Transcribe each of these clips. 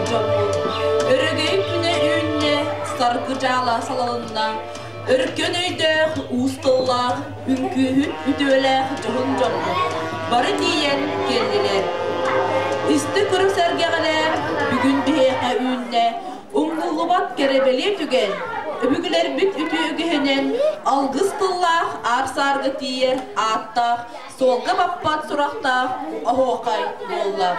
дьоммут. Өрөгөй күнэ үүннэ, саргы дьаала салалынна. Өркөн өйдөөх, уус тыллаах, үҥкүүһүт үтүөлээх дьоһун дьоммут бары тиийэн кэллилэр. Исти-көрү сэргэҕэлээн бүгүн биһиэхэ үүннэ умнуллубат кэрэ-бэлиэ түгэн, өбүгэлэрбит үтүө үгэһинэн алгыс тыллаах аар-саарга тиийэр ааттаах, суолга баппат сурахтаах оһуохай буолла.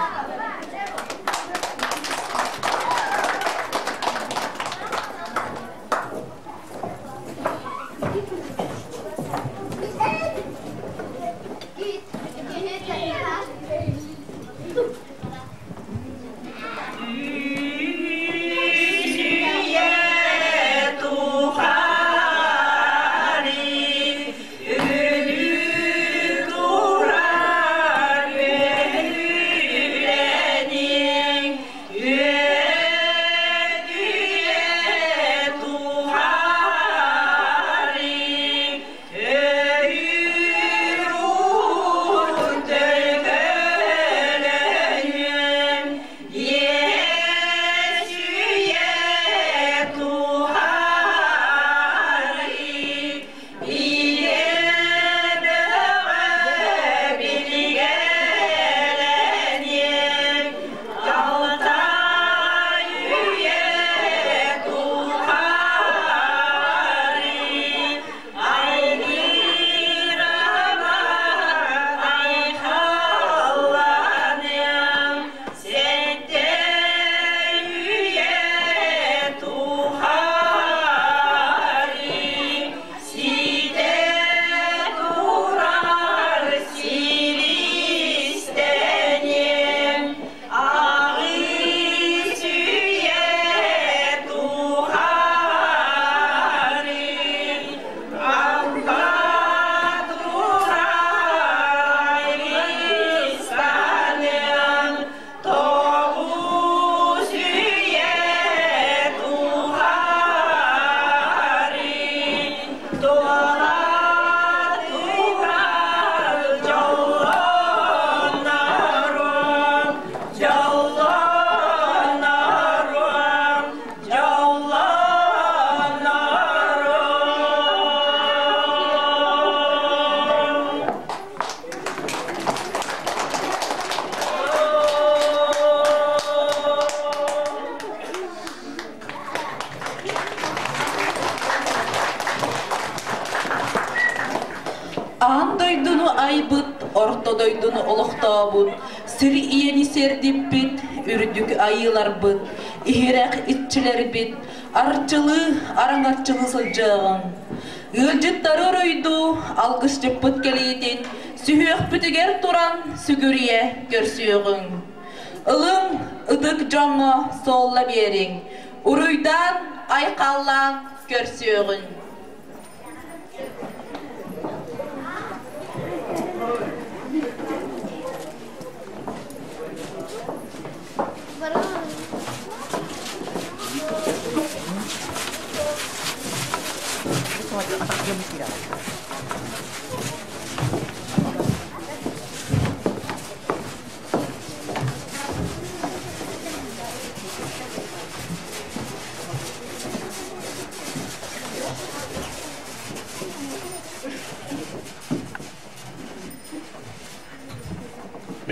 Аан дойдуну айбыт, орто дойдуну олохтообут, сир ийэни сэрдиппит, үрдүк айыыларбыт, иһирэх иччилэрбит, арчылыы, араҥаччылыы сылдьыаҕыҥ. Ыалдьыттары уруйдуу, алгысчыппыт кэлиитин, сүһүөхпүтүгэр туран сүгүрүйэ көрсүөҕүҥ. Ылыҥ, ытык дьоҥҥо суолла биэриҥ, уруйдаан, айхаллаан көрсүөҕүҥ.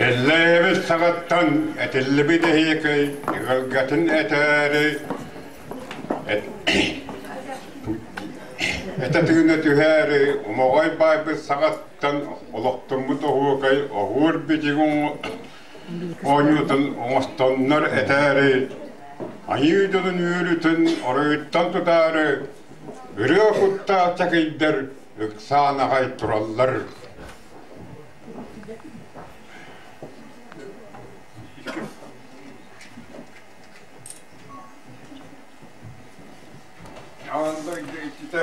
Эллээбит саҕаттан этиллибит эһиэкэй ыгалгатын этээри этэ тыына түһээри Омоҕой баайбыт саҕаттан олохтоммут оһуокай оһуор бичигин оонньуутун оҥостоннор этээри Айыы дьонун үөрүүтүн оройуттан тутаары ырыа куттаах чакыйдар ыксаан аҕай тураллар. Аан дойду иччитэ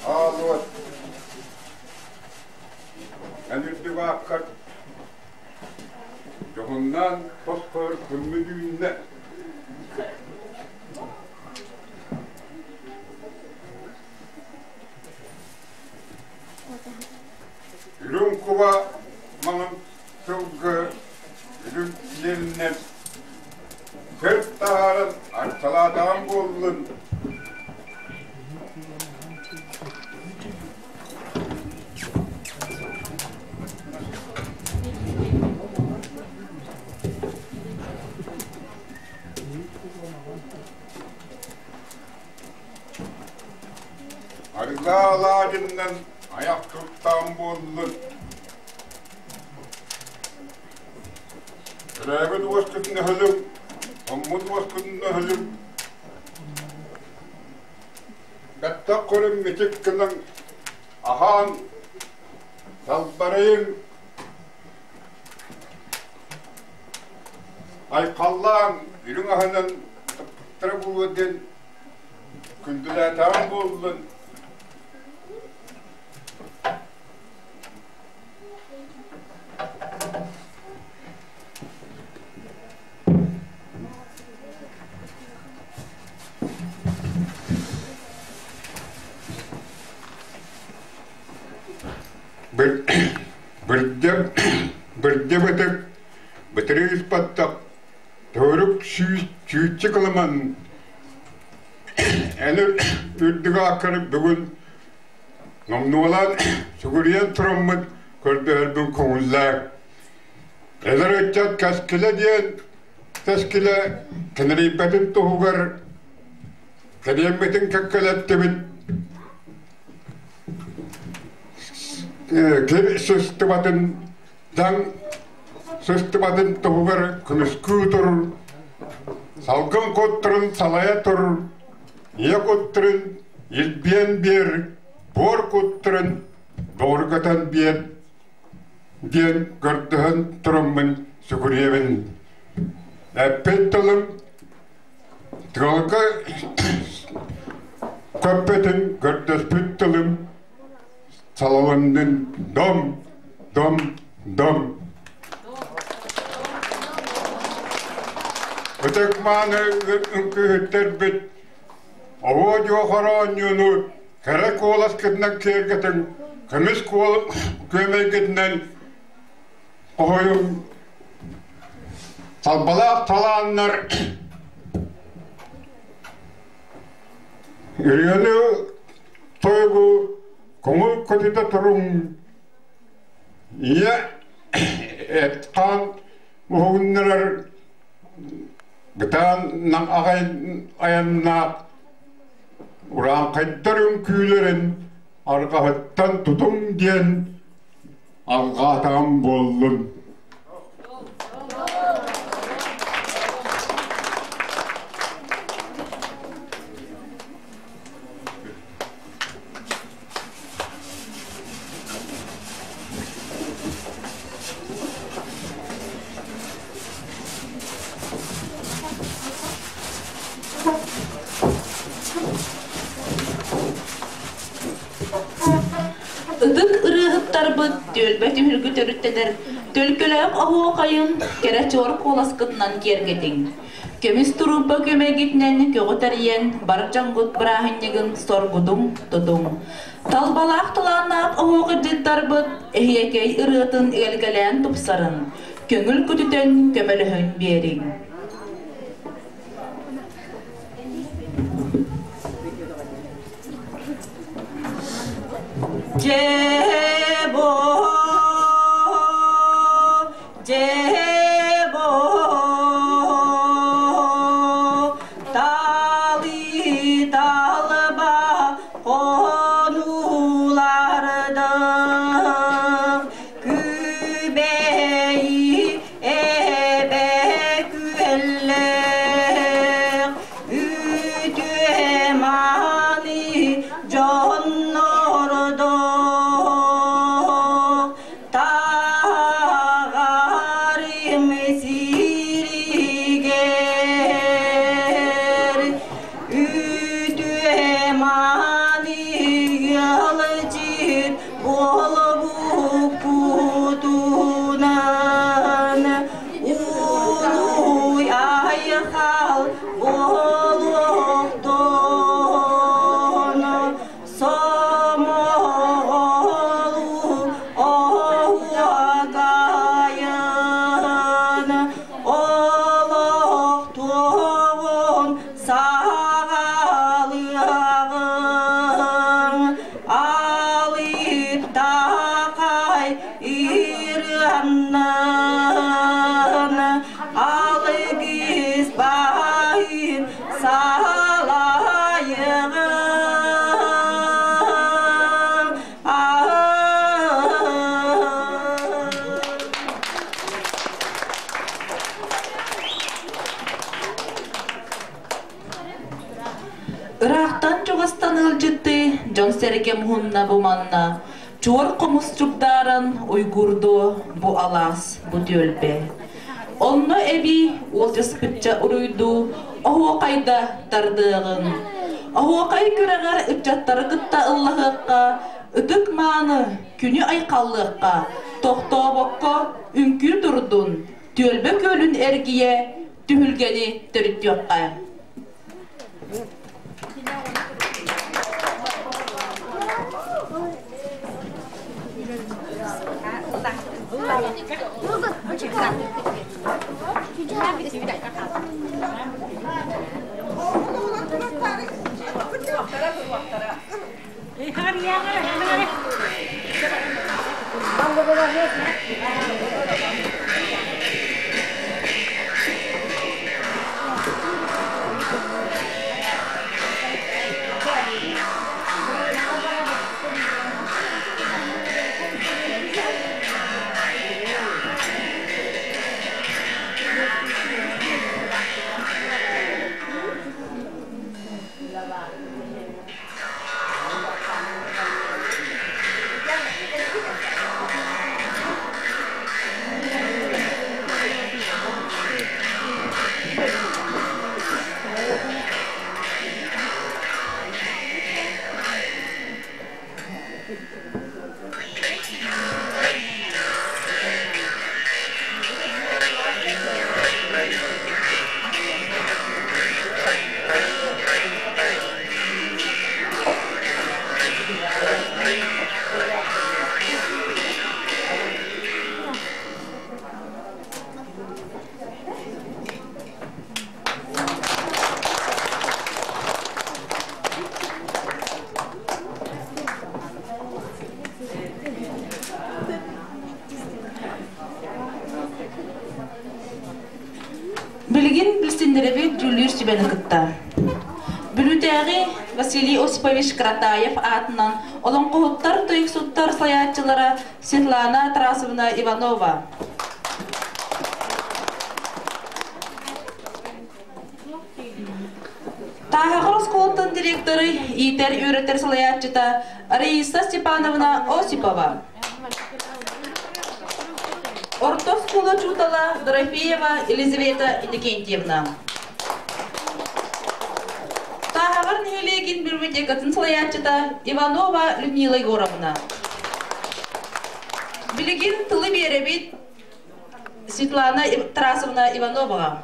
Аал уот Эн үрдүк ааккар дьоһуннаан тосхойор күммүт үүннэ. Үрүҥ куба маҥан Арыылаах алаадьыннан айах туттаан буоллун. Төрөөбүт уоскутун өһүлүҥ, хоммут уоскутун өһүлүҥ. Бэттэх көрүн мичик гынан аһаан салбарыйыҥ, айхаллааҥ, үрүҥ аһынан тыппыттара буолуо диэн күндүлээтэҕим буоллун. Бырдьа бытык, бытырыыс баттах, төрүк сүүс сүүччэ кыламан эн үрдүк ааккар бүгүн номнуолаан сүгүрүйэн тураммыт көрдөһөрбүн көҥүллээ. Эдэр ыччат кэскилэ диэн кэскилэ кэнэрийбэтин туһугар кэриэммитин кэккэлэттибит кир сыстыбатын даҥ сыстыбатын туһугар көмүскүү тур, салгын куттарын салайа тур, ийэ куттарын илбиэн биэр, буор куттарын бөҕөргөтөн биэр диэн көрдөһөн тураммын сүгүрүйэбин. Эппит тылым тыалга көппөтүн көрдөспүт тылым салалыннын дом, дом, дом. Ытык-мааны үҥкүүһүттэрбит оһуо дьуохара оонньууну кэрэ куоласкытынан киэргэтиҥ, көмүс күөмэйгитинэн хоһуйуҥ, талбалаах талааннар ырыаны тойугу көҥүл көтүтэ туруҥ, ийэ эт-хаан уһугуннарар бытаан аҕай айаннаах урааҥхайдар үҥкүүлэрин арҕаһыттан тутуҥ диэн алҕаатаҕым буоллун. Ытык ырыаһыттарбыт түөлбэ түһүлгү төрүттэнэр төлкөлөөх оһуохайын кэрэ чуор куоласкытынан киэргэтиҥ. Көмүс турууба көмөгүтүнэн көҕү тэрийэн бар дьоҥҥут бырааһынньыгын соргутуҥ, тутуҥ. Талбалаах талааннаах оһуохайдьыттарбыт эһиэкэй ырыатын эгэлгэлээн тупсарын, көҥүл көтүтэн көмөлөһөн биэриҥ. Дьээ-боо, дьээ-боо, талы талба хонуулардан күбэйи эбэ күөллээх үтүө мааны дьоннордоох таҕарым сиригэр үтүө мааны ыалдьыт буолбуккутунан уруй айхал буолуохтун сомоҕолуу оһуокайын олохтуоҕун саҕалыаҕыҥ алыптаахай ырыаннан алгыс баайын салайыҕыҥ. Ыраахтан-чугастан ыалдьыттыы дьон-сэргэ муһунна бу манна, чуор хомус чугдааран уйгуурдуо бу алаас, бу түөлбэ. Онно эбии уолдьаспычча уруйдуу оһуохайда тардыаҕыҥ. Оһуохай күрэҕэр ыччаттары кытта ыллаһыахха, ытык-мааны күнү айхаллыахха, тохтообокко үҥкүү турдун, түөлбэ күөлүн эргийэ түһүлгэни төрүттүөххэ. Билигин билсиннэрэбит дьүүллүүр сүбэни кытта. Бүлүүтээҕи Василий Осипович Кратаев аатынан олоҥхоһуттар тойуксуттар салайааччылара Светлана Тарасовна Иванова. Тааһаҕар оскуолатын директоры иитэр үөрэтэр салайааччыта Раиса Степановна Осипова. Орто оскуола учуутала Дорофеева Елизавета Иннокентьевна. Тааһаҕар нэһилиэгин библиотекатын салайааччыта Иванова Людмила Егоровна. Билигин тылы биэрэбит Светлана Тарасовна Ивановаҕа.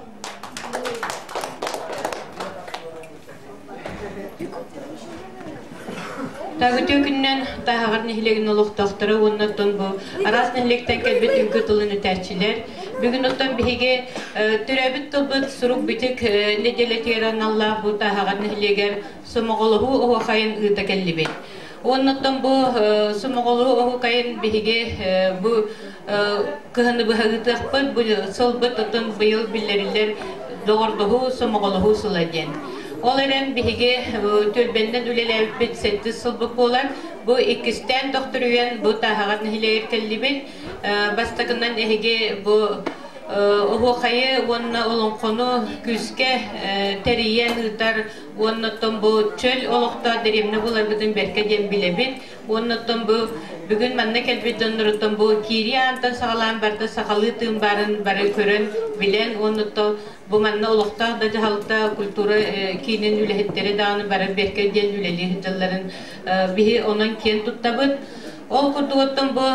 Тагытыы күнүнэн Тааһаҕар нэһилиэгин олохтоохторо уонна оттон бу араас нэһилиэктэн кэлбит үҥкүү тылын этээччилэр. Бүгүн оттон биһиги төрөөбүт тылбыт сурук-бичик нэдиэлэтигэр аналлаах бу Тааһаҕар нэһилиэгэр сомоҕолоһуу оһуохайын ыыта кэллибит. Уонна оттон бу сомоҕолоһуу оһуохайын биһиги бу кыһыны быһа ыытыахпыт, бу сылбыт оттон быйыл биллэриллэр доҕордоһуу, сомоҕолоһуу сыла диэн. Ол эрэн биһиги түөлбэннэн үлэлээбиппит сэттис сылбыт буолар. Бу иккистээн төхтүрүйэн бу Тааһаҕар нэһилиэгэр кэллибит. Бастакынан эһиги бу оһуохайы уонна олоҥхону күүскэ тэрийэн ыытар уонна оттон бу чөл олохтоох дэриэбинэ буоларбытын бэркэ диэн билэбит. Уонна оттон бу бүгүн манна кэлбит дьонноруттан бу киирии аантан саҕалаан барда сахалыы тыын баарын бары көрөн, билэн уонна оттон бу манна олохтоох да дьаһалта культура киинин үлэһиттэрэ даҕаны бары бэркэ диэн үлэлии сылдьалларын биһи онон киэн туттабыт. Ол курдук оттон бу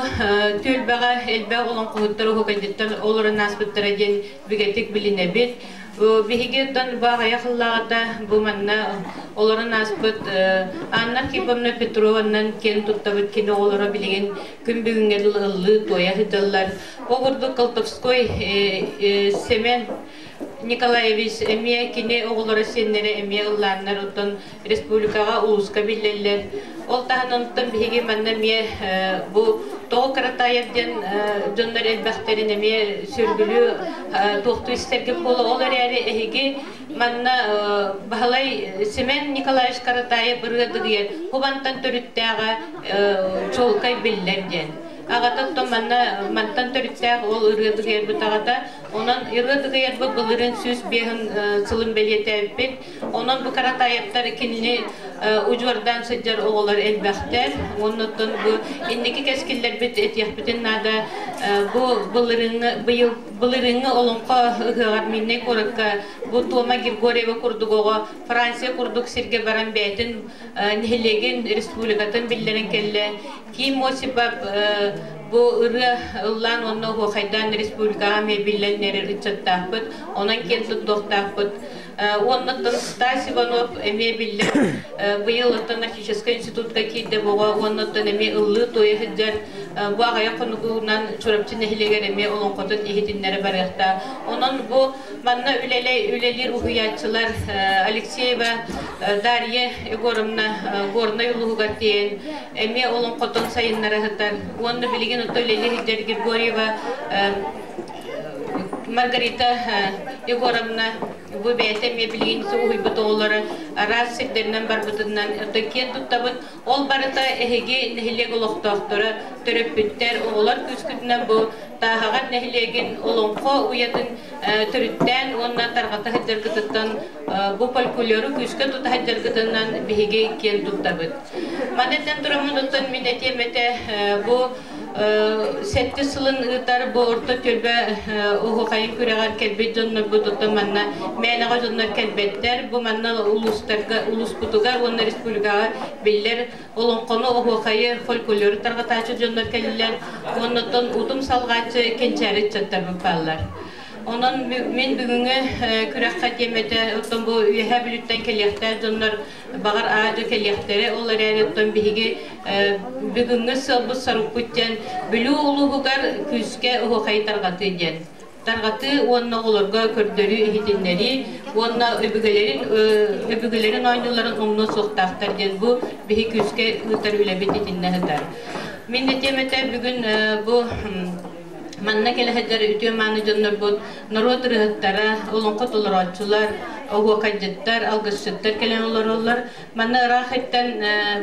түөлбэҕэ элбэх олоҥхоһуттар уһукайдыттар олорон ааспыттара диэн бигэтик билинэбит. Биһиги оттон бу аҕыйах сыллааҕыта бу манна олорон ааспыт Анна Архиповна Петрованнан киэн туттабыт кини оҕолоро билигин күн бүгүҥҥэ дылы ыллыы туойа сылдьаллар. Ол курдук Колтовской Семен Николаевич эмиэ кини оҕолоро сиэннэрэ эмиэ ыллааннар оттон республикаҕа улууска биллэллэр. Ол таһынан оттон биһиги манна эмиэ бу Тоҕо Каратаев диэн дьоннор элбэхтэрин эмиэ сүргүлүү туохтуу истэргэ буола. Ол эрээри эһиги манна Баһылай Семен Николаевич Каратаев ырыа дыгыйар Хубантан төрүттээҕэ чуолкай биллэр диэн. Аҕата оттон манна мантан төрүттээх ол ырыа дыгыйарбыт аҕата. Онон ырыа дыгыйарбыт былырыын 105 сылын бэлиэтээбиппит. Онон бу Каратаевтар кинини удьуордаан сылдьар оҕолор элбэхтэр. Оннуттан бу инники кэскиллэрбит этиэхпитин наада. Бу былырыыҥҥы быйыл былырыыҥҥы Олоҥхо ыһыаҕар Миннэй куоракка бу Тома Григорьева курдук оҕо Франция курдук сиргэ баран бэйэтин нэһилиэгин, республикатын биллэрэн кэллэ. Ким Осипов бу ырыа ыллаан уонна оһуохайдаан республикаҕа эмиэ биллэн эрэр ыччаттаахпыт. Онон киэн туттуохтаахпыт. Уонна Стас Иванов эмиэ биллэр быйыл оттон Арктическай институтка киирдэ буоҕа уонна оттон эмиэ ыллыы туойа сылдьар бу аҕыйах хонугунан Чурапчы нэһилиэгэр эмиэ олоҥхотун иһитиннэрэ барыахтаах. Онон бу манна үлэлиир уһуйааччылар Алексеева Дарья Егоровна Горнай улууһугар тиийэн эмиэ олоҥхотун сайыннара сытар. Уонна билигин оттон үлэлии сылдьар Григорьева Маргарита Егоровна бу бэйэтэ эмиэ билигин уһуйбут оҕолоро араас сирдэринэн барбытынан киэн туттабыт. Ол барыта эһиги нэһилиэк олохтоохторо, төрөппүттэр, оҕолор күүскүтүнэн бу Тааһаҕар нэһилиэгин олоҥхо уйатын төрүттээн уонна тарҕата сылдьаргытыттан бу фольклору күүскэ тута сылдьаргытынан биһиги киэн туттабыт. Маны этэн тураммын оттон мин этиэм этэ бу сэттис сылын ыытар бу орто түөлбэ оһуохайын күрэҕэр кэлбит дьоннорбут оттон манна мээнэҕэ дьоннор кэлбэттэр. Бу манна улуустарга улууспутугар уонна республикаҕа биллэр олоҥхону, оһуохайы, фольклору тарҕатааччы дьоннор кэллилэр. Уонна оттон утум салҕааччы кэнчээри ыччаттарбыт бааллар. Онон мин бүгүҥҥү күрэххэ тиэмэтэ оттон бу Үөһээ Бүлүүттэн кэлиэхтээх дьоннор баҕар аадьа кэлиэхтэрэ. Ол эрээри оттон биһиги бүгүҥҥү сыалбыт-сорукпут диэн Бүлүү улууһугар күүскэ оһуохайы тарҕатыы диэн. Тарҕатыы уонна оҕолорго көрдөрүү иһитиннэрии уонна өбүгэлэрин өбүгэлэрин оонньууларын умнуо суохтаахтар диэн бу биһи күүскэ ыытар үлэбит итиннэ сытар. Мин этиэм этэ бүгүн бу манна кэлэ сылдьар үтүө-мааны дьоннорбут норуот ырыаһыттара, олоҥхо толорооччулар, оһуокайдьыттар, алгысчыттар кэлэн олороллор. Манна ыраах иттэн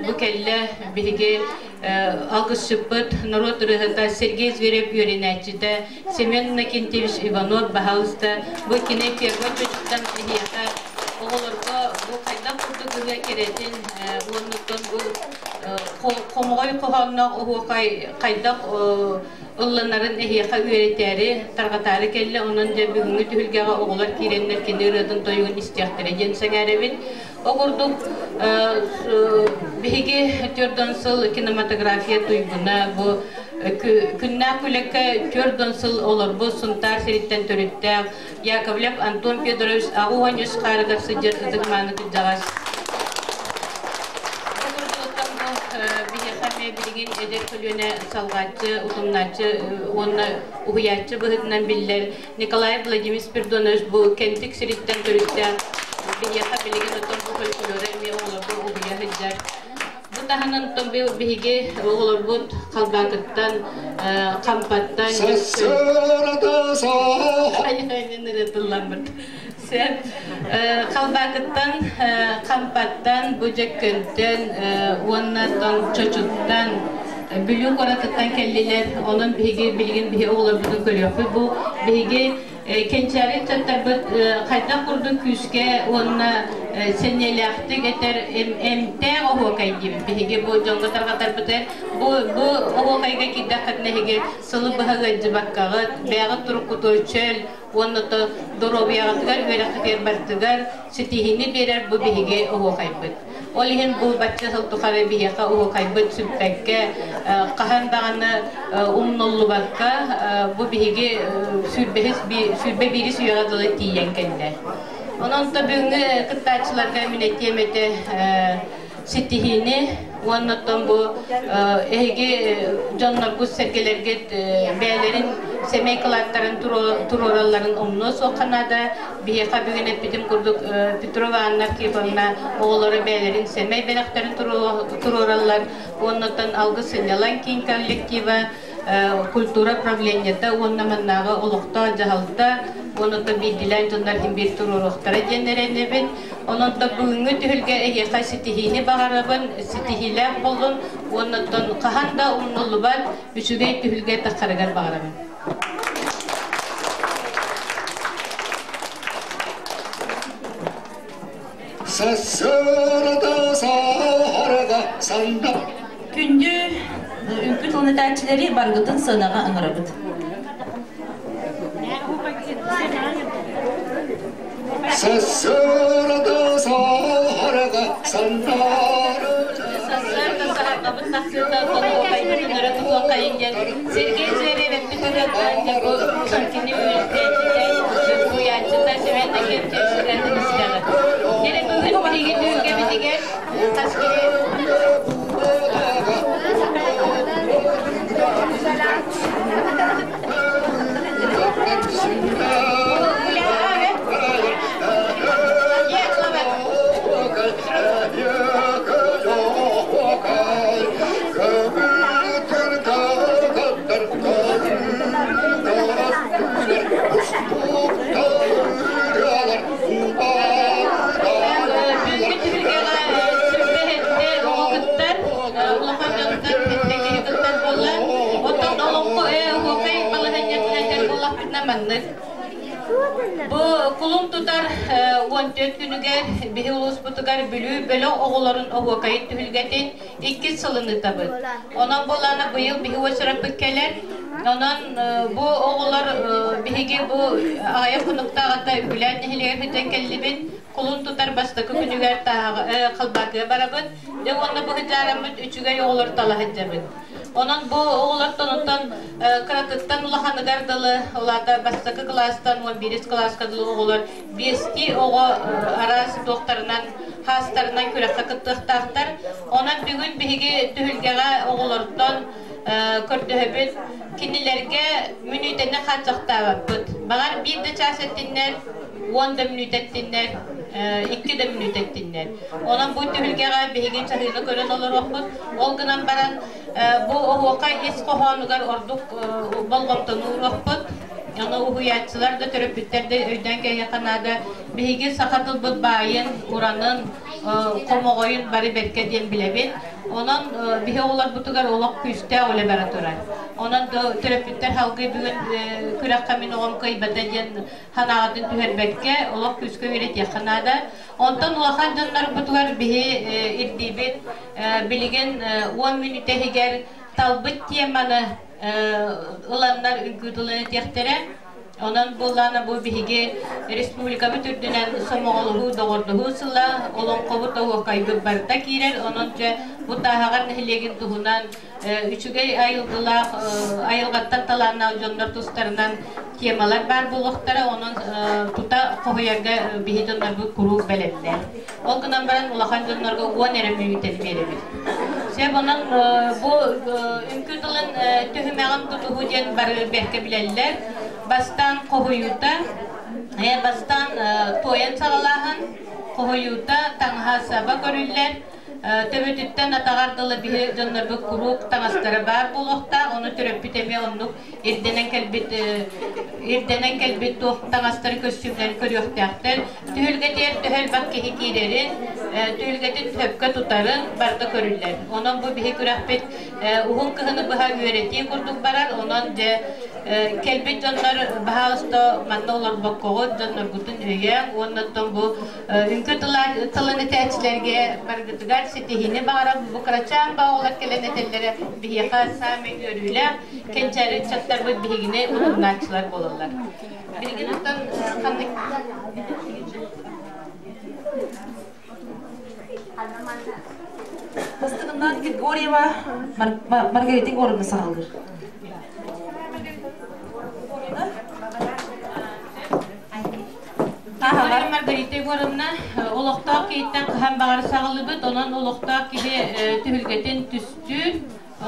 бу кэллэ биһиги алгысчыппыт, норуот ырыаһыта Сергей Зверев үөрэнээччитэ Семен Иннокентьевич Иванов баһаалыста бу кини ферма чочуттан эһиэхэ оҕолорго бу хайдах курдук ырыа кэрэтин уоннуттан бу хомоҕой хоһоонноох оһуохай хайдах ылланарын эһиэхэ үөрэтээри, тарҕатаары кэллэ. Онон дьэ бүгүҥҥү түһүлгэҕэ оҕолор киирэннэр кини ырыатын тойугун истиэхтэрэ диэн сэҥээрэбин. Ол курдук биһиги 40 сыл кинематография туйгуна бу күннээх күлэккэ 40 сыл олорбут Сунтаар сириттэн төрүттээх Яковлев Антон Федорович 83 хаарыгар сылдьар ытык-мааны кырдьаҕас. Биһиэхэ эмиэ билигин эдэр көлүөнэ салҕааччы, утумнааччы уонна уһуйааччы быһыытынан биллэр Николай Владимир Спиридонович бу Кэнтик сириттэн төрүттээх биһиэхэ билигин оттон бу фольклору эмиэ оҕолорго уһуйа сылдьар. Бу таһынан биһиги оҕолорбут Халбаакыттан, Хампаттан, Халбаакыттан, Хампаттан, бу Дьөккөнтөн уонна Чочуттан, Бүлүү куоратыттан кэллилэр. Онон биһиги билигин биһи оҕолорбутун көрүөхпүт. Бу биһиги кэнчээри ыччаттарбыт хайдах курдук күүскэ уонна сэниэлээхтик этэр эмтээх оһуокай диибит. Биһиги бу дьоҥҥо тарҕатарбытыгар бу бу оһуокайга киирдэххитинэ эһиги сылы быһа ыалдьыбаккаҕыт, бэйэҕит туруккутугар чөл уонна то доруобуйаҕытыгар, үөрэххитигэр барытыгар ситиһиини биэрэр бу биһиги оһуокайбыт. Ол иһин бу бачча сыл тухары биһиэхэ оһуокайбыт сүппэккэ, хаһан даҕаны умнуллубакка бу биһиги сүүрбэһис 21-ис үйэҕэ дылы тиийэн кэллэ. Онон то бүгүҥҥү кыттааччыларга мин этиэм этэ ситиһиини уонна оттон бу эһиги дьонноргут сэргэлэргит бэйэлэрин сэмэй кылааттарын туруоралларын умнуо суохха наада. Биһиэхэ бүгүн эппитим курдук Петрова Анна Архиповна оҕолоро бэйэлэрин сэмэй бэлэхтэрин туруораллар уонна оттон Алгыс сынньалаҥ киин коллектива культура правлениета уонна маннааҕы олохтоох дьаһалта уонна оттон биирдиилээн дьоннор иһин биир туруоруохтара диэн эрэнэбин. Онон да бүгүҥҥү түһүлгэ эһиэхэ ситиһиини баҕарабын, ситиһиилээх буоллун. Уоннаттан хаһан да умнуллубат үчүгэй түһүлгэ тахсарыгар баҕарабын. Сарда саарга санда. Күндү үҥкүү тылын этээччилэри барыгытын сыанаҕа ыҥырабыт. Сарда саарга сандары. Сарсыарда саһарҕабыт тахсыыта толуохайбытын өрө тутуоххайын диэн Сергей Зверев эппит ырыатынан дьэ бу кини үөрэтээччитэ, уһуйааччыта Семен Акентьевич ырыатын истэҕит. Дьэ бүгүн биһиги түһүлгэбитигэр хас киһи Бүгүҥҥү түһүлгэҕэ сүбэһиттэ оҕо кыттар, улахан дьонтон сэттэ киһи кыттар буолла. Оттон олоҥхо оһуокай балаһыанньатын этэр буоллахпытына маннык. Бу кулун тутар 14 күнүгэр биһи улууспутугар Бүлүү бөлөх оҕолорун оһуокайын түһүлгэтин иккис сылын ыытабыт. Онон буоллаҕына быйыл биһи уочараппыт кэлэр. Онон бу оҕолор биһиги бу аҕыйах хонуктааҕыта Үгүлээн нэһилиэгэр сылдьан кэллибит. Кулун тутар бастакы күнүгэр Халбаакыга барабыт. Дьэ уонна бу сыдьаараммыт үчүгэй оҕолор тала сылдьабыт. Онон бу оҕолортон онтон кыратыттан улаханыгар дылы, ол аата бастакы кылаастан 11 кылааска дылы оҕолор биэстии оҕо араас туохтарынан, хаастарынан күрэххэ кыттыахтаахтар. Онон бүгүн биһиги түһүлгэҕэ оҕолортон көрдөһөбүт. Кинилэргэ мүнүүтэни хааччахтаабаппыт. Баҕар биир да чаас эттиннэр, 10 да мүнүүтэ эттиннэр, 2 да мүнүүтэ эттиннэр. Онон бу түһүлгэҕэ биһиги чаһыыны көрөн олоруохпут. Ол гынан баран бу оһуокай ис хоһоонугар ордук болҕомтону ууруохпут. Ону уһуйааччылар да, төрөппүттэр да өйдөөн кэһиэххэ наада. Биһиги саха тылбыт баайын, уранын, хомоҕойун бары бэркэ диэн билэбит. Онон биһи оҕолорбутугар олох күүстээх үлэ бара турар. Онон төрөппүттэр салгыы бүгүн күрэххэ мин оҕом кыайбата диэн санааҕытын түһэрбэккэ олох күүскэ үөрэтиэххэ наада. Онтон улахан дьоннорбутугар биһи ирдиибит билигин 10 мүнүүтэ иһигэр талбыт теманы ыланнар үҥкүү тылын этиэхтэрэ. Онон буоллаҕына бу биһиги республикабыт үрдүнэн сомоҕолоһуу, доҕордоһуу сыла, олоҥхобут оһуокайбыт барыта киирэр. Онон дьэ бу Тааһаҕар нэһилиэгин туһунан үчүгэй айылгылаах, айылҕаттан талааннаах дьоннор тустарынан темалар баар буолуохтара. Онон тута хоһуйарга биһи дьоннорбут куруук бэлэмнэр. Ол гынан баран улахан дьоннорго 10 эрэ мүнүүтэни биэрэбит. Сөп, онон бу үҥкүү тылын түһүмэҕин тутуһуу диэн бары бэркэ билэллэр. Бастаан хоһуйуута, бастаан туойан саҕалааһын, хоһуйуута, таҥаһа саба көрүллэр, төбөтүттэн атаҕар дылы биһи дьоннорбут куруук таҥастара баар буолуохтаах, ону төрөппүт эмиэ оннук ирдэнэн кэлбит ирдэнэн кэлбит туох таҥастары көстүүмнэрин көрүөхтээхтэр. Түһүлгэтигэр төһө элбэх киһи киирэрин, түһүлгэтин сөпкө тутарын барыта көрүллэр. Онон бу биһи күрэхпит уһун кыһыны быһа үөрэтии курдук барар. Онон дьэ кэлбит дьоннор баһаалыста манна олорбоккоҕут, дьонноргутун өйөөҥ уонна оттон бу Үҥкүү тылын этээччилэргэ барыгытыгар ситиһиини баҕарабын. Бу кырачаан баҕалар кэлэн этэллэрэ биһиэхэ саамай үөрүүлээх, кэнчээри ыччаттарбыт биһигини утумнааччылар буолаллар. Билигин оттон ханнык Бастыгынан Григорьева Маргарита Егоровна саҕалыыр. Таһаҕар Маргарита Егоровна олохтоох киһиттэн хаһан баҕар саҕалыыбыт, онон олохтоох киһи түһүлгэтин түстүүр.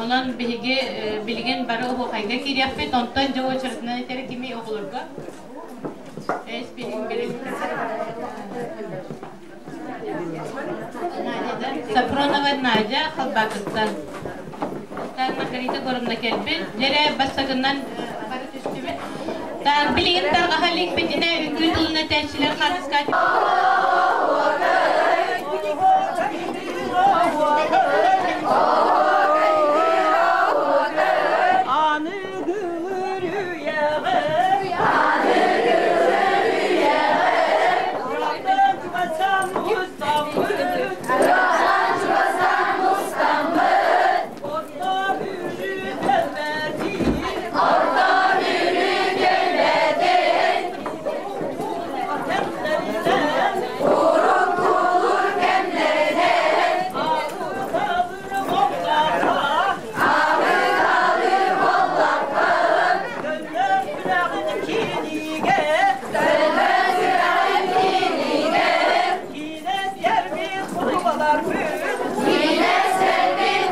Онон биһиги билигин бары оһуохайга киириэхпит, онтон дьэ очередынан этэр кими оҕолорго? Сафронова Надя Халбаакыттан. Маргарита Егоровна кэлбит. Дьэрэ бастакынан бары түстүбүт. Билигин тарҕаһа иликпитинэ үҥкүү тылын этээччилэр хаартыска сүрэҕин киинигэр, Төлкө сүрэҕин киинигэр, Киинэс кулубаларбыт, Киинэс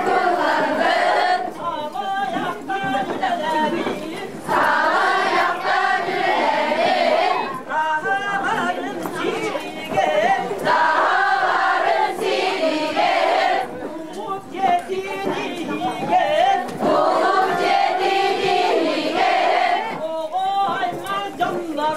кулубаларбыт, Саҕайахтан үлэлээбит, Саҕайахтан үлэлээбит, Таһаҕарын сиригэр, Таһаҕарын сиригэр, Кулуп дьиэтин иһигэр, Кулуп дьиэтин иһигэр, Оҕо аймах дьоннорбут.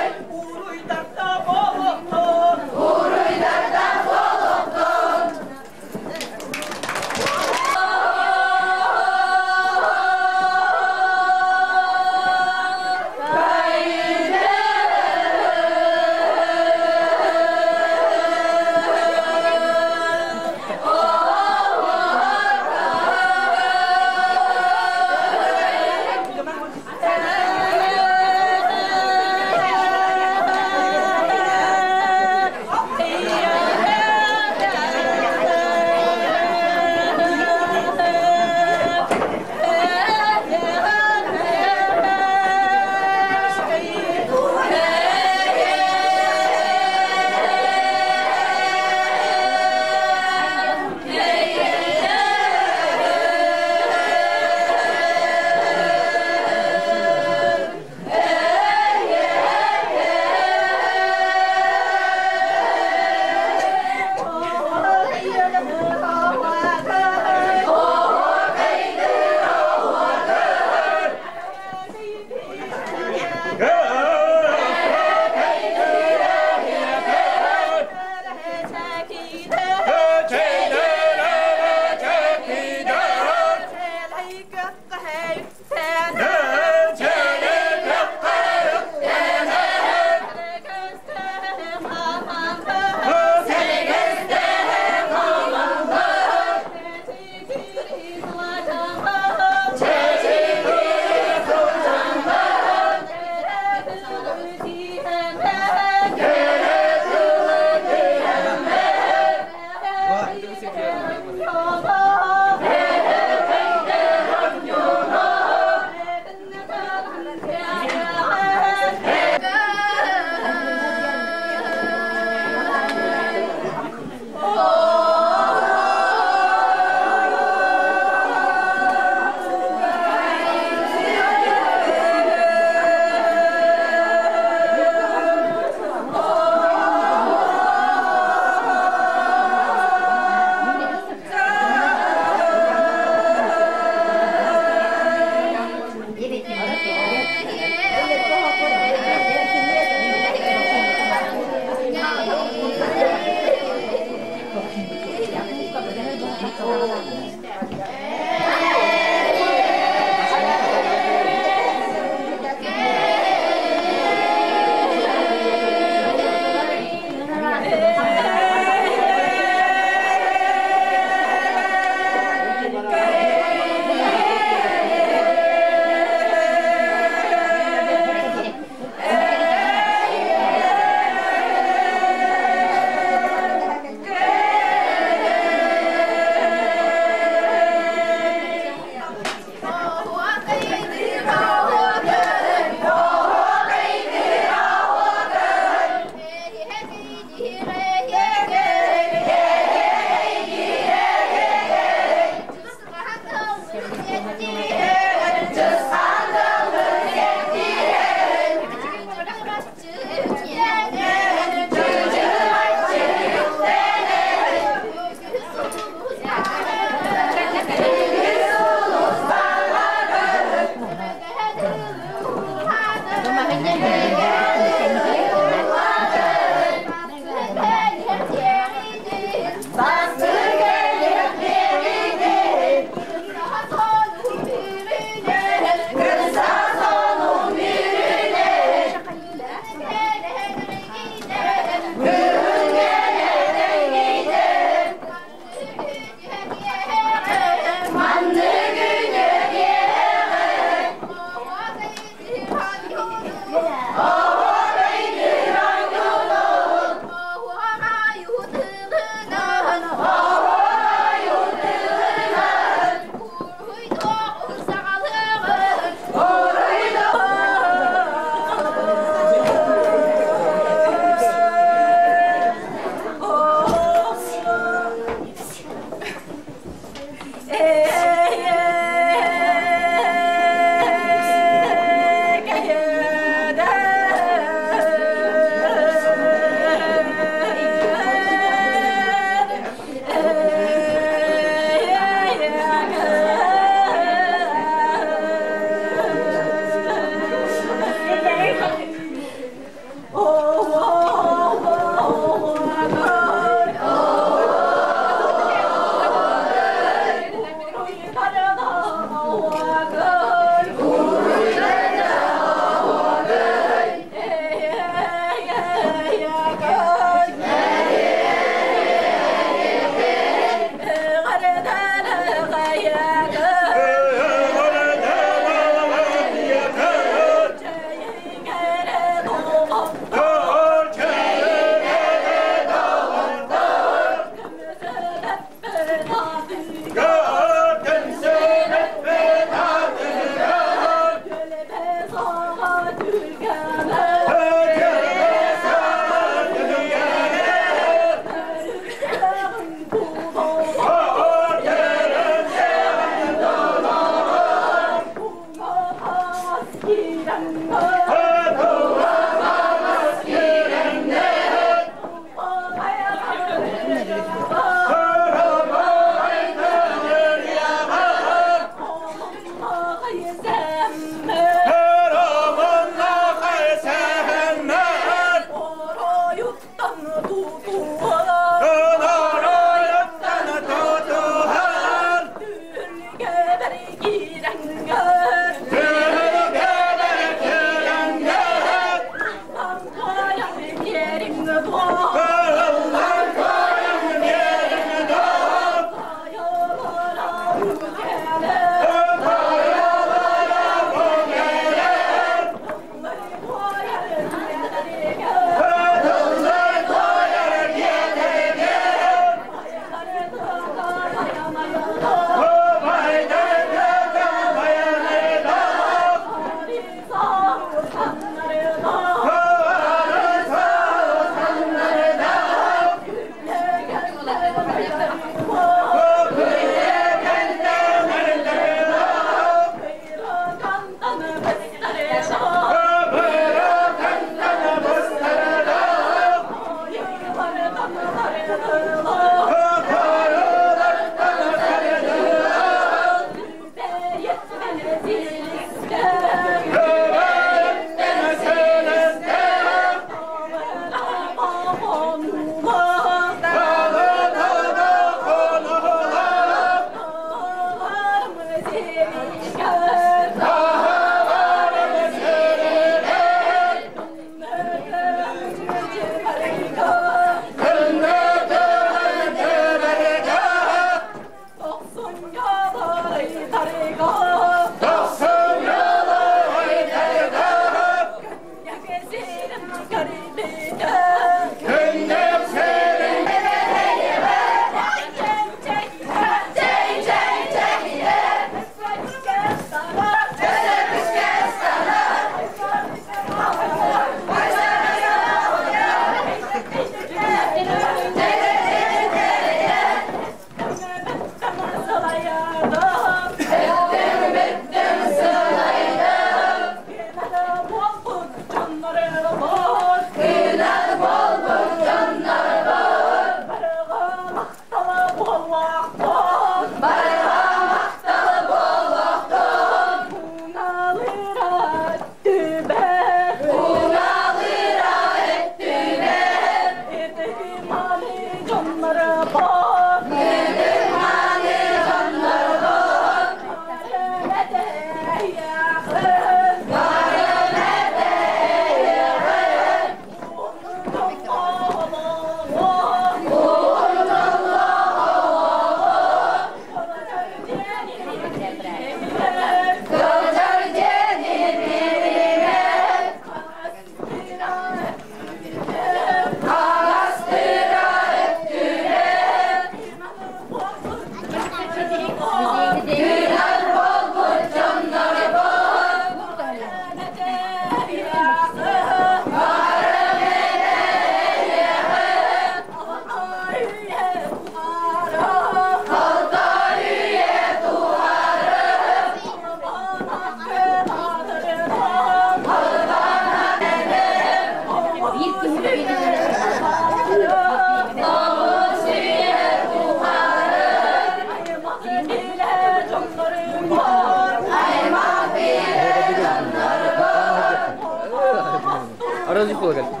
Aracı.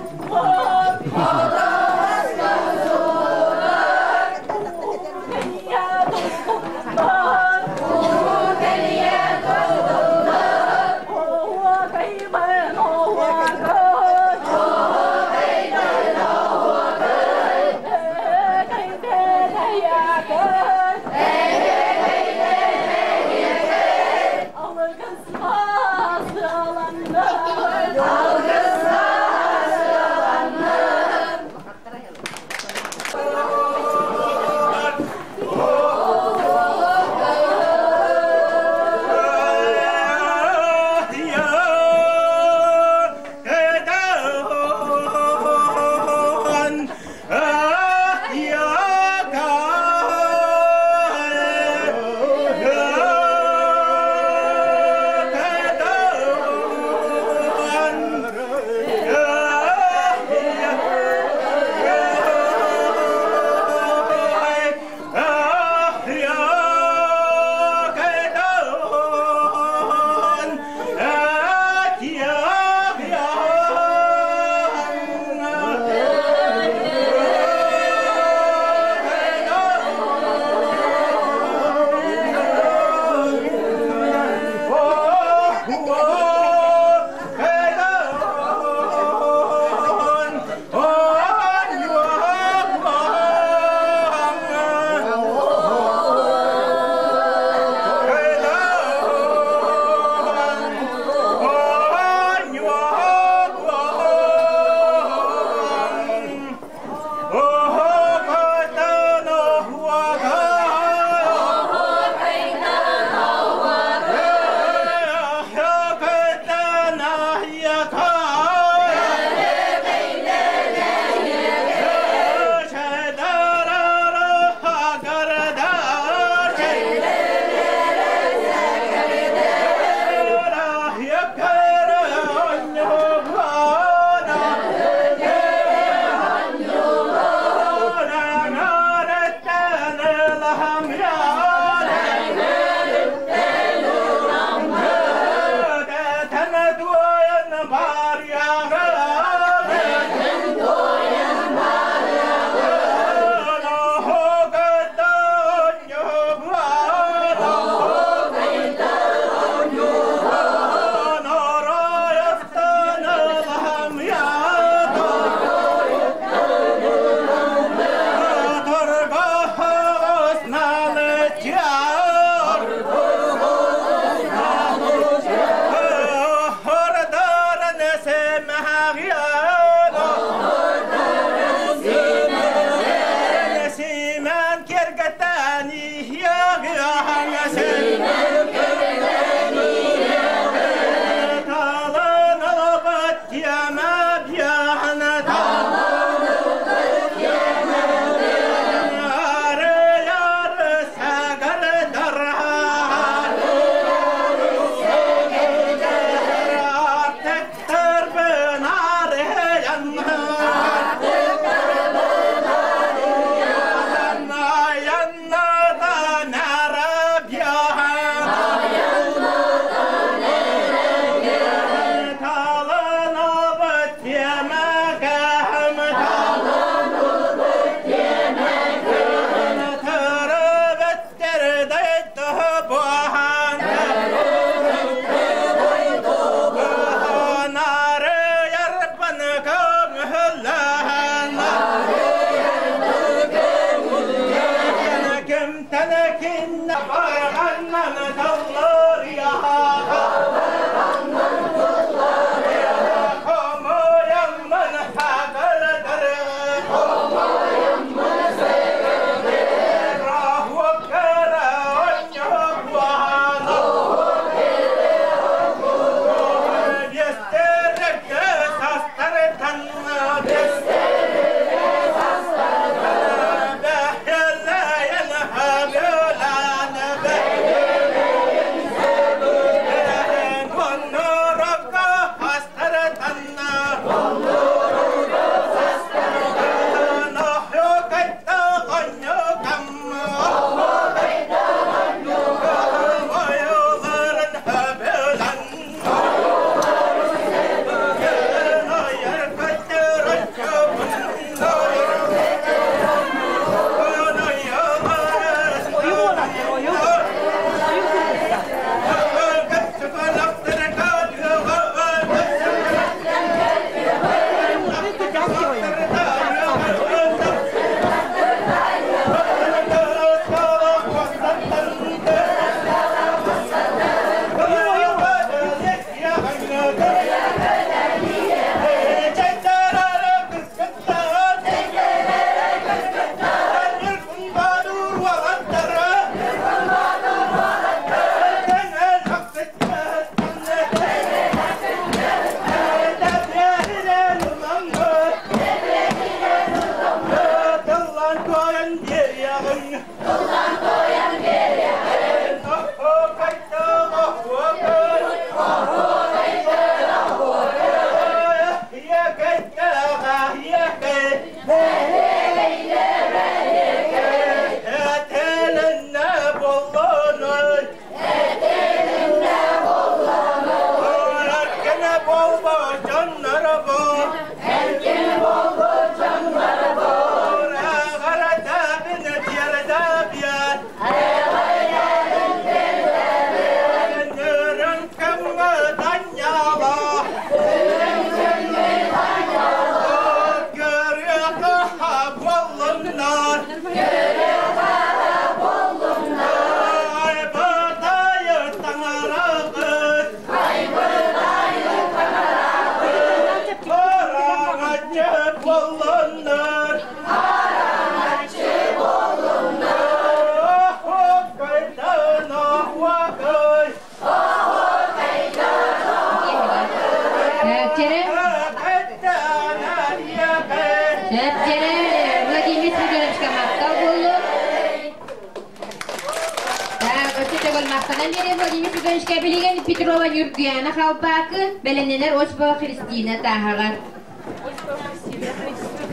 Махтанан биэрэ Владимир Петровичка билигин Петрова Ньургуяна Халбаакы, бэлэмнэнэр Осипова Христина Тааһаҕар.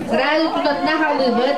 Сразу тутатына халыыбыт.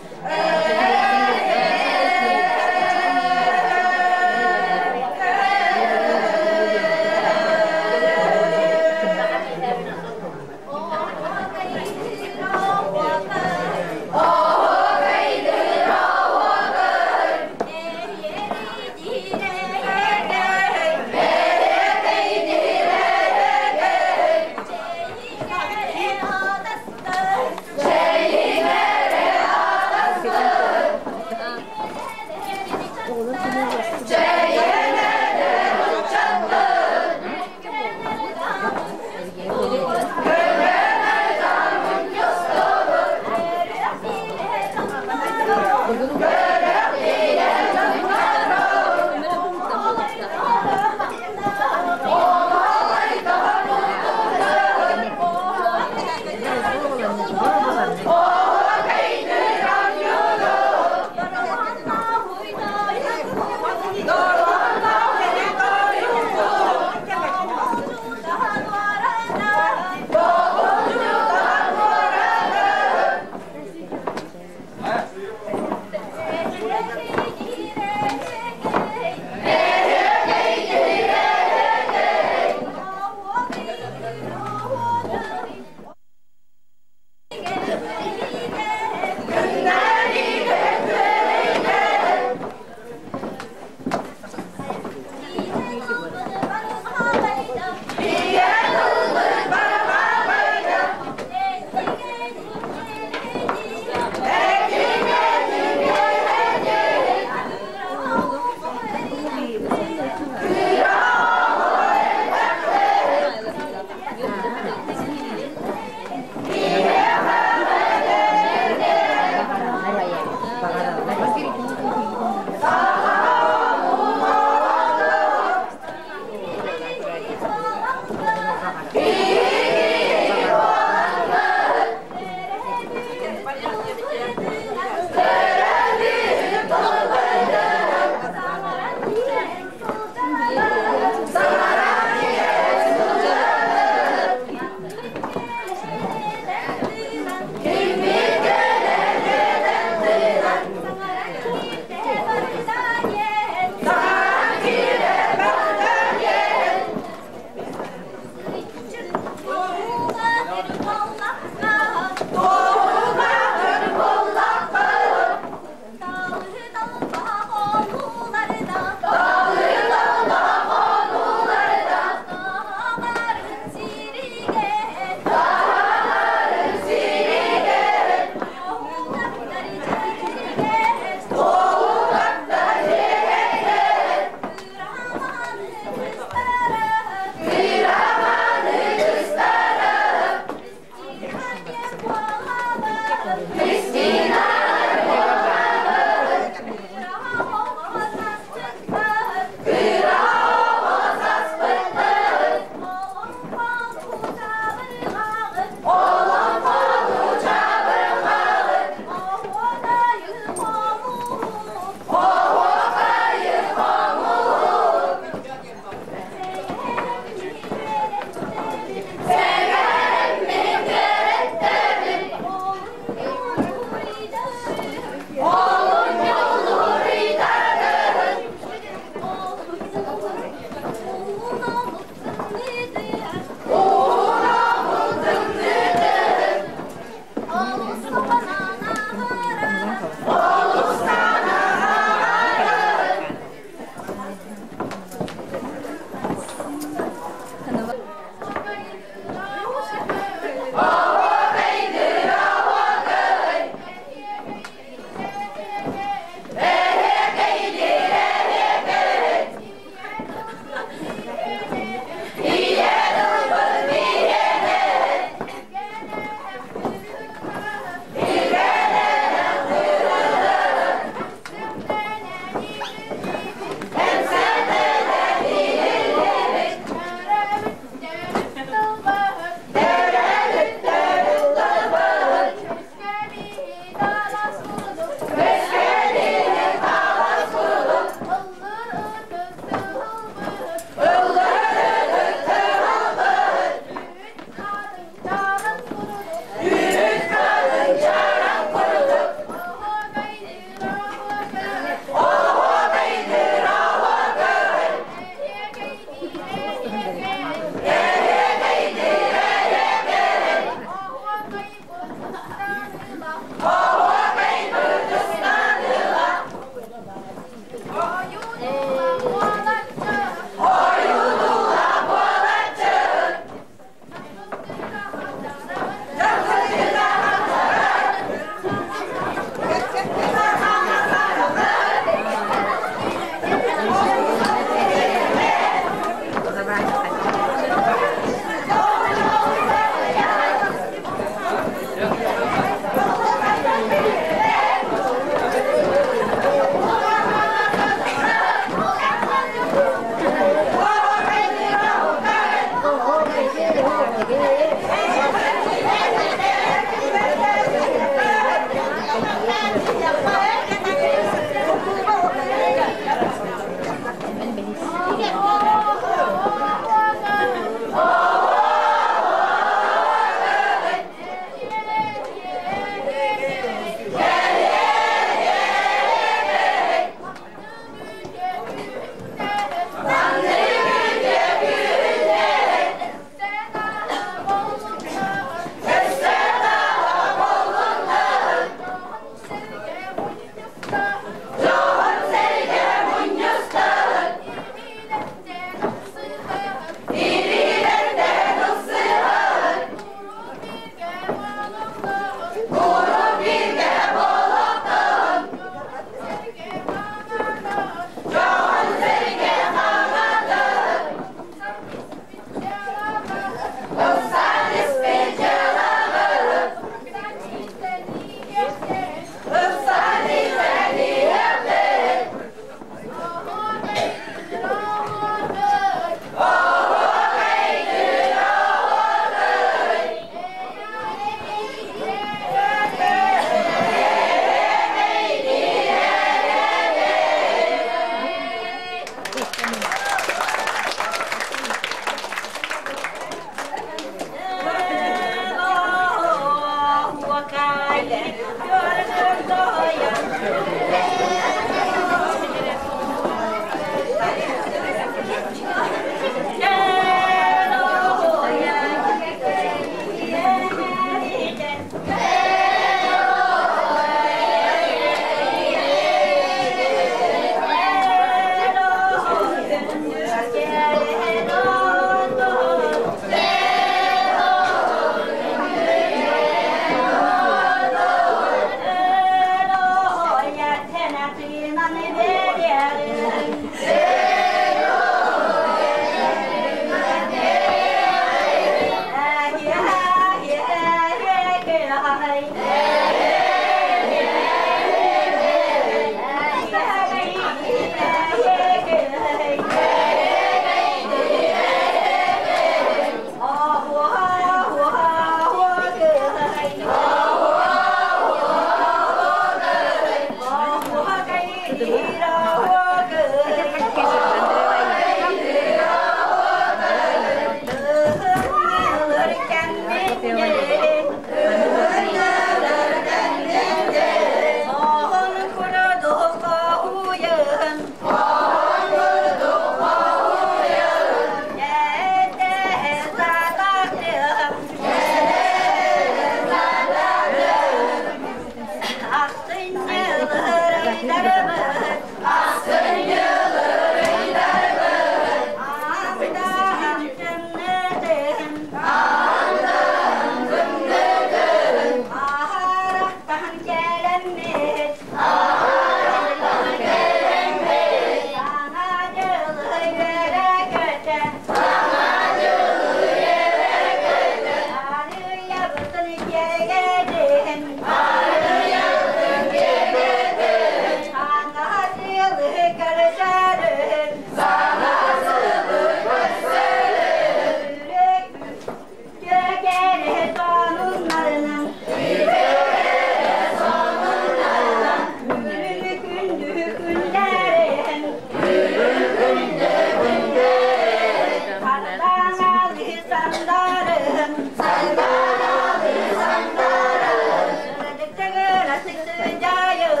Сандарым, сандаралы, сандарым. Сырдыктагыра сыдьайым,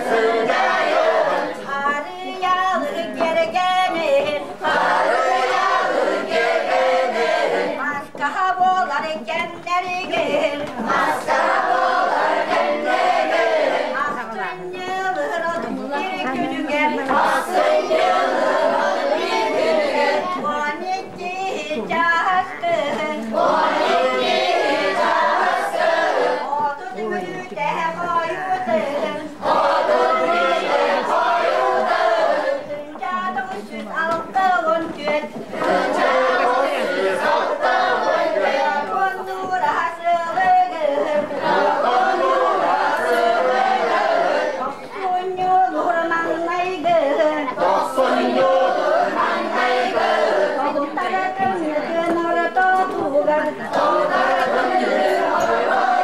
сыдьайым. Харыйалы кэргэнин, харыйалы кэргэнин. Маска болар кэмнэригин, маска болар кэмнэригин. Ахсынньылыр bir күнүгэр, ахсынньылыр bir күнүгэр. 12 чаһыскын, 12 чаһыскын. 30 мүнүүтэ хойутун, 30 мүнүүтэ хойутун. 1964, 1964. Коннура сылыгын, коннура сылыгын. Тохсунньулур маҥнайгын, тохсунньулур маҥнайгын. Тоһуттаратын ортотугар, тоһуттаратын ортотугар.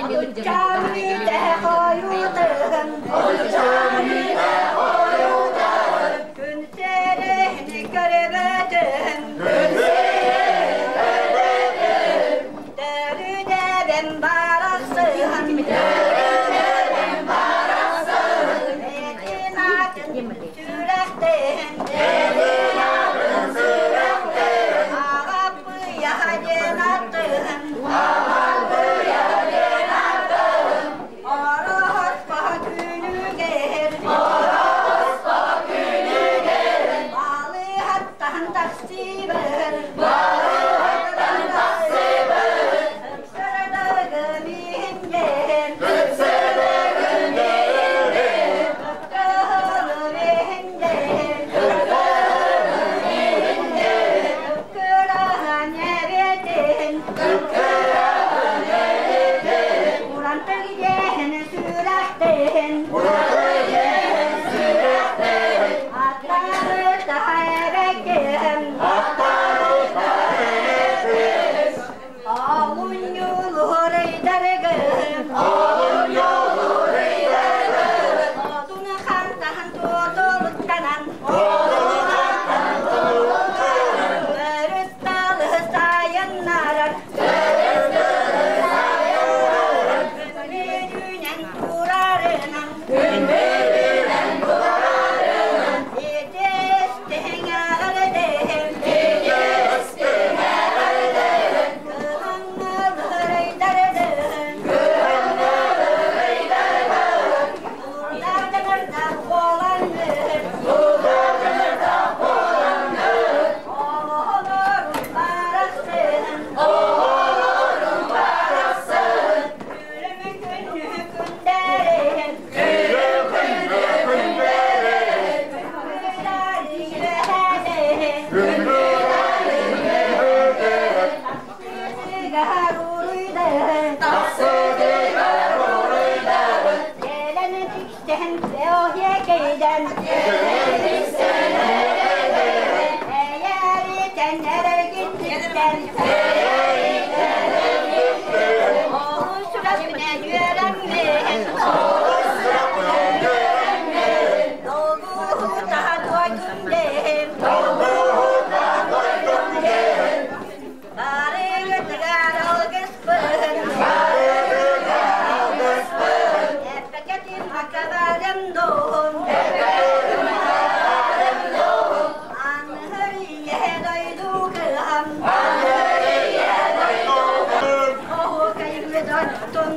30 мүнүүтэ хойутун, 30 мүнүүтэ хойутун. Күн сирин көрбөтүм, күн сирин көрбөтүм. Төрүдэбем барахсын, төрүдэбем барахсын. Этин атын сүрэхтэн, этин атын сүрэхтэн. Ағаппыя диэн аттыһын, ағаппыя диэн аттыһын. Ороһоспо күнүгэр, ороһоспо күнүгэр. Балыһаттан тахсыбын, балыһаттан тахсыбын. Сырдыгым иһиннен, сырдыгым иһиннен. Кыһылым иһиннен, кыһылым иһиннен. Кыраһан эбэтин, кыраһан эбэтин. Урантык иэһин сүрэхтэн, урантык иэһин сүрэхтэн. Аттары таһайбэккем, аттары таһайбэккем. Олунньулур ыйдаргым, олунньулур ыйдаргым. Отуну хантаһан туотулуттанан, отуну хантаһан туотулуттанан. Төрүт талы сайыннарар, төрүт талы сайыннарар. Күн турарынан, күн турарынан. Итестең ағырдым, итестең ағырдым. Кыһаңнылыр ыйдардым, кыһаңнылыр ыйдардым. Уларданырда боланныр, уларданырда боланныр. Оҕолорум барахсын, оҕолорум барахсын. Күрүм күннү күндэрин, күрүм күннү күндэрин. Күндү уруйдарын, тахсыгар уруйдарын. Кэлэн тиксэн оһиэкэйдэн, кэлэн тиксэн Эйэритен эргиттиттэн, эйэритен эргиттиттэн. Олус сүрэхпинэн үөрэммин, олус сүрэхпинэн үөрэммин. Долгуһутаһа туойдум дэһим, долгуһутаһа туойдум дэһим. Барыгытыгар алгыспын, барыгытыгар алгыспын. Эппэкэтим акабарым доһун, эппэкэтим акабарым доһун. Анһыр ийэ дойду кыһам, анһыр ийэ дойду кыһам. Оһуокайым оттун,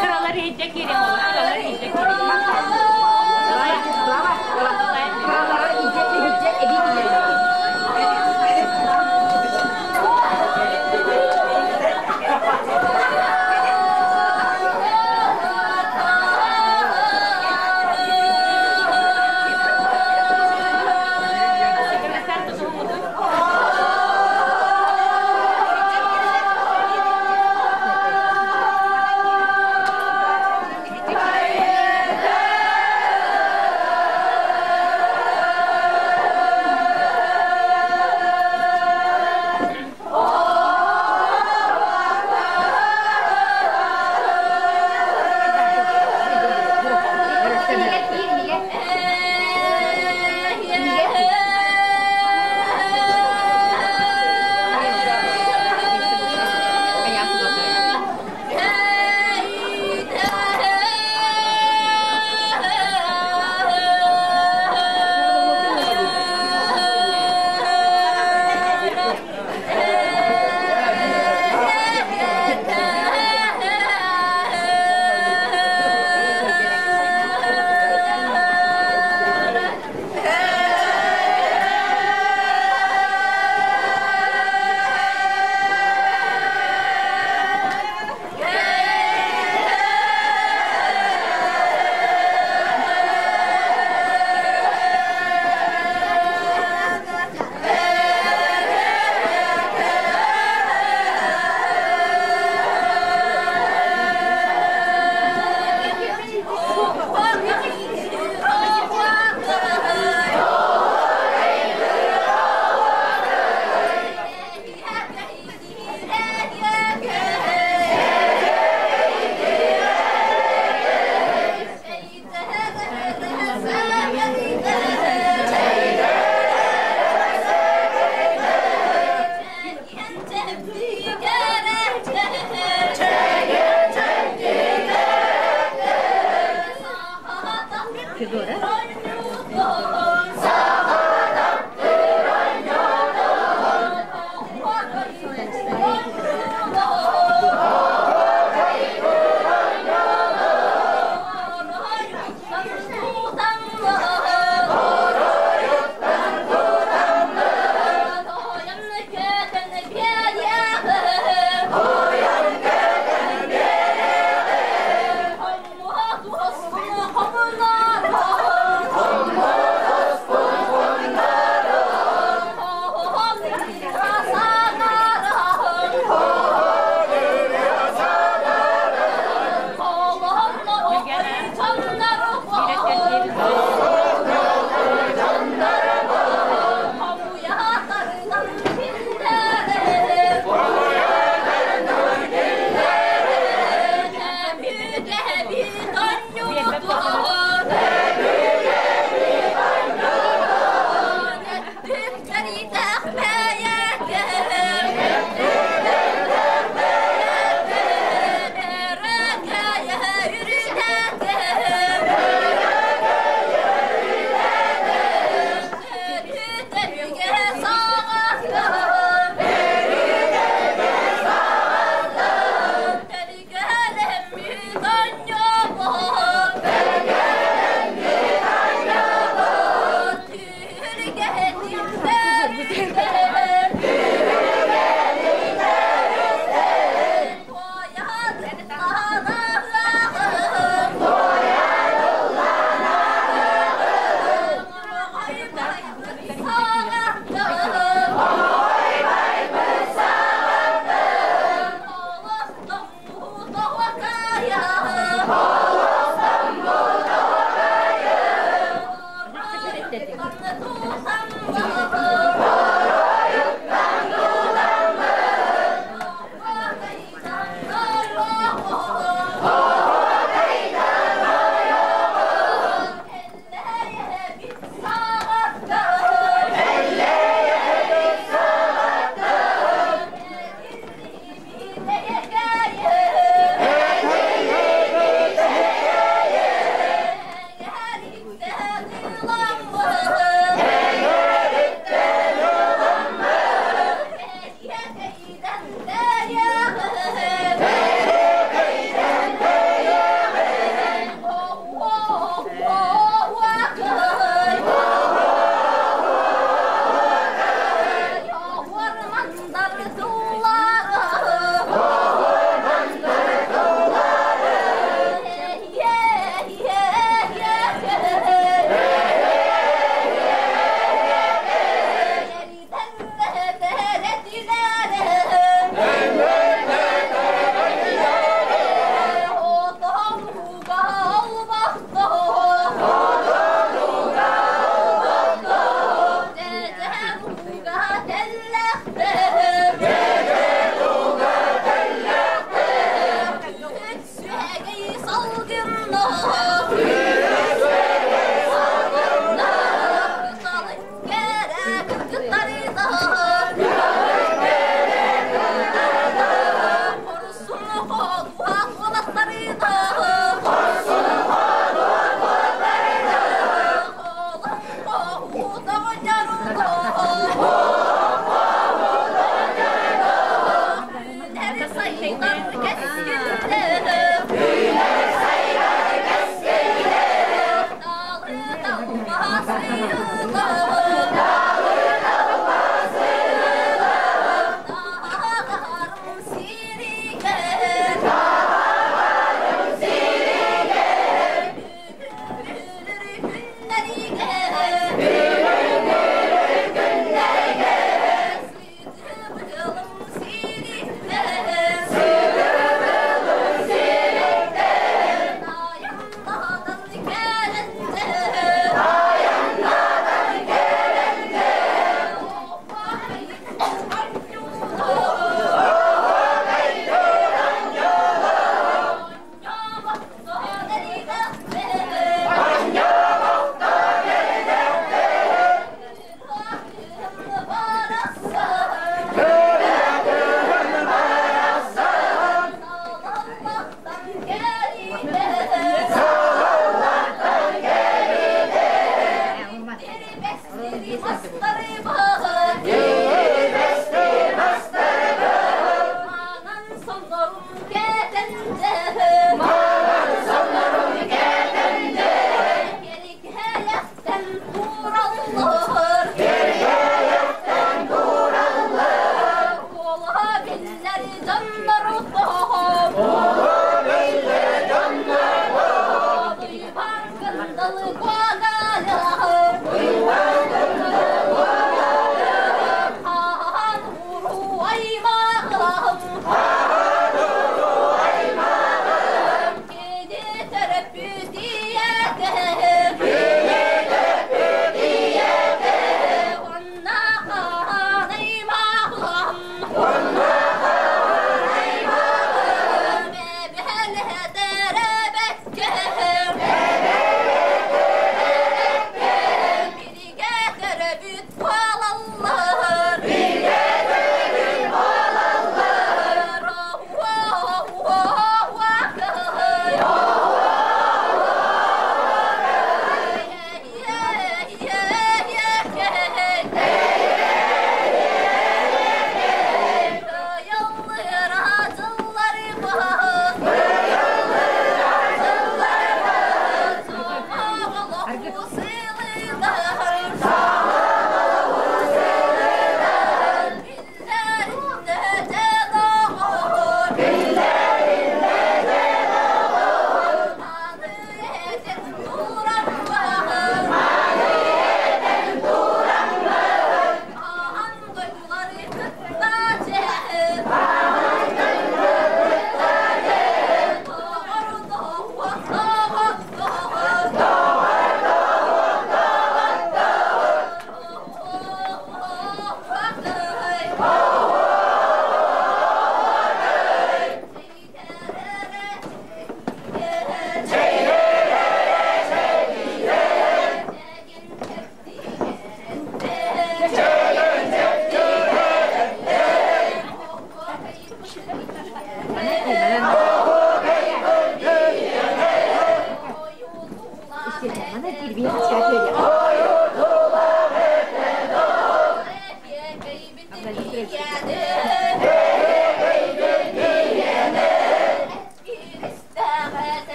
Кыралар иһирдьэ киириҥ ол, кыралар иһирдьэ киириҥ. Кыргызтар тутуһуҥҥутун.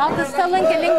Алтысталын келин.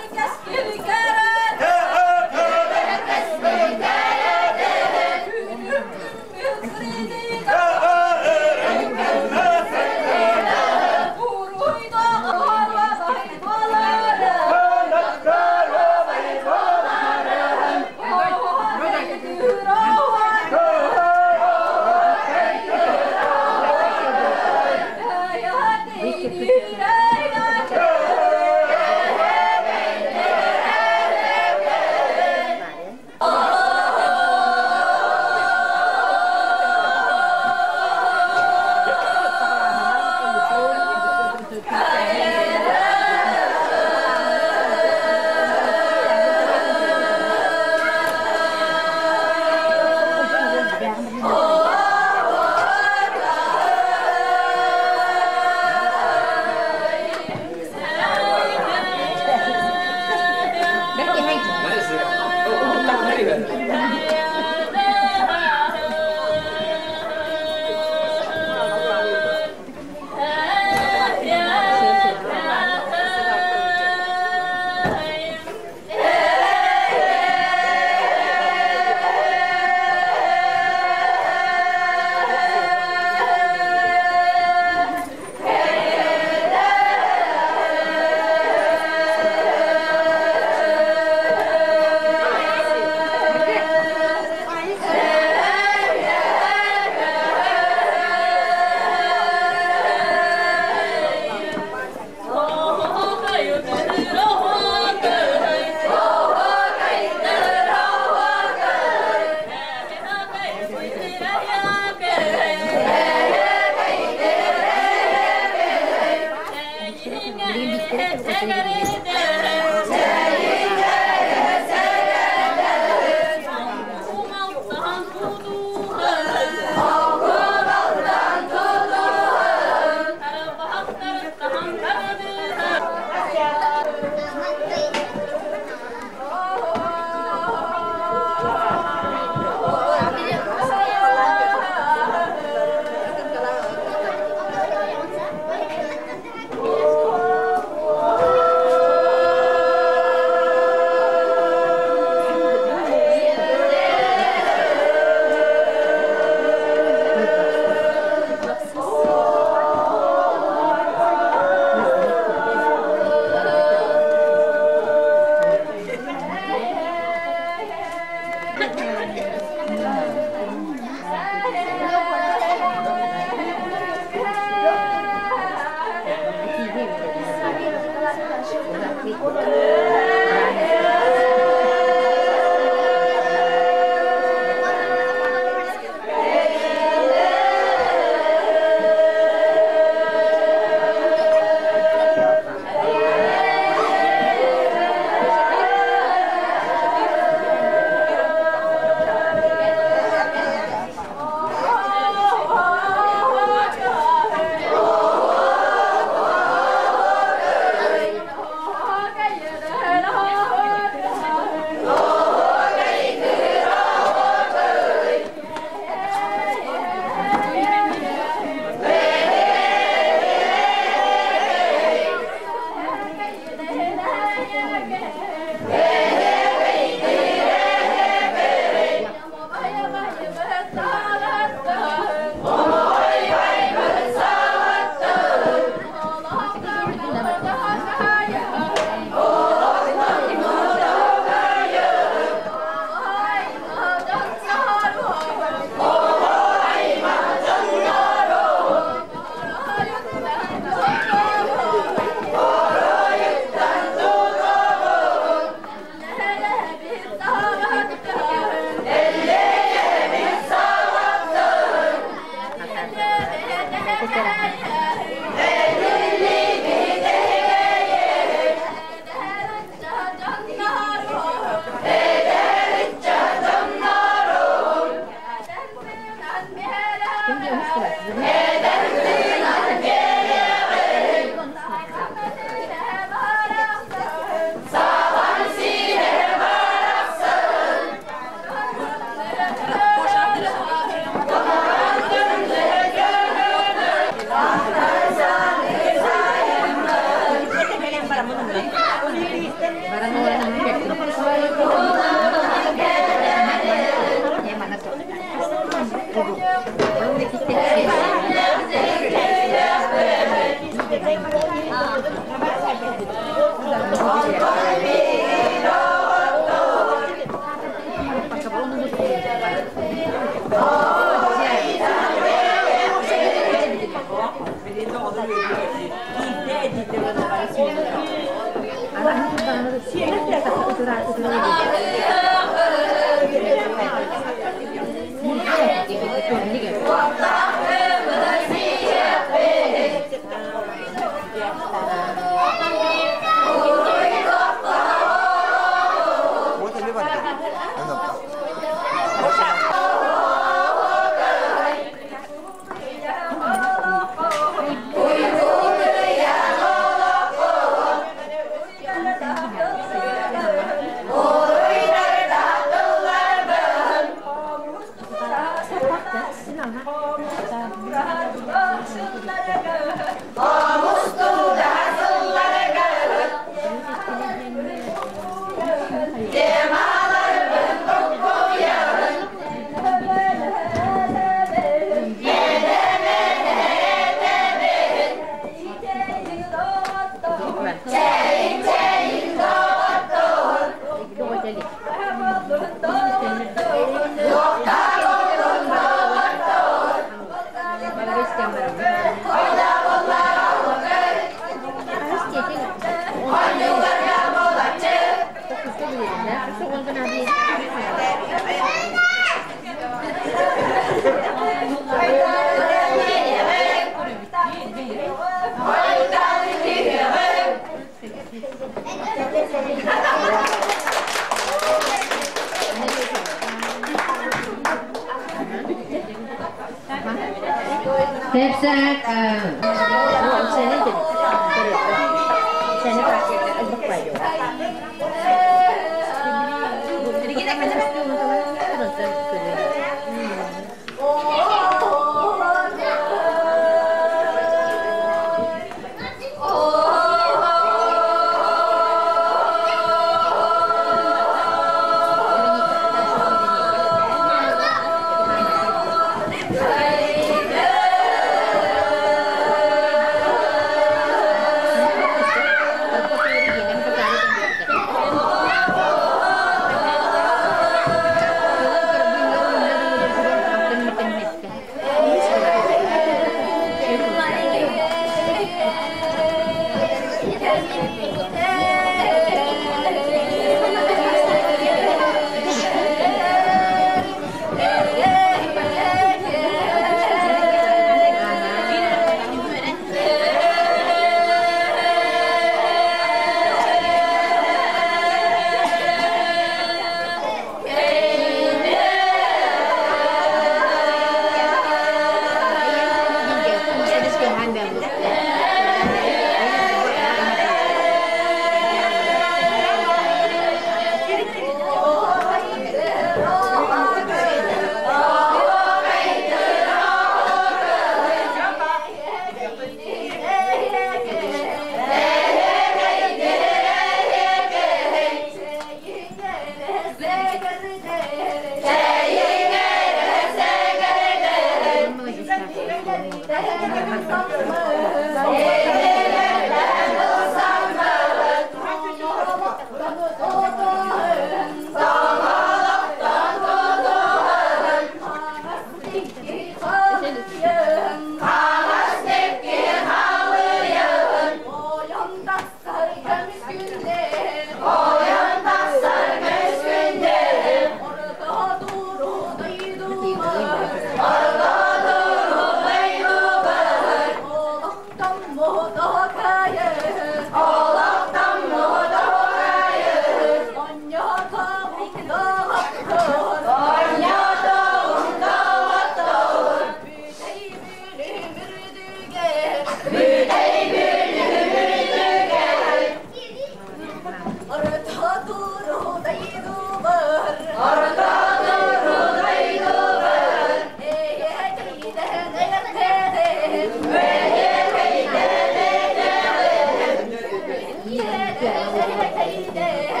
Ньургуяна.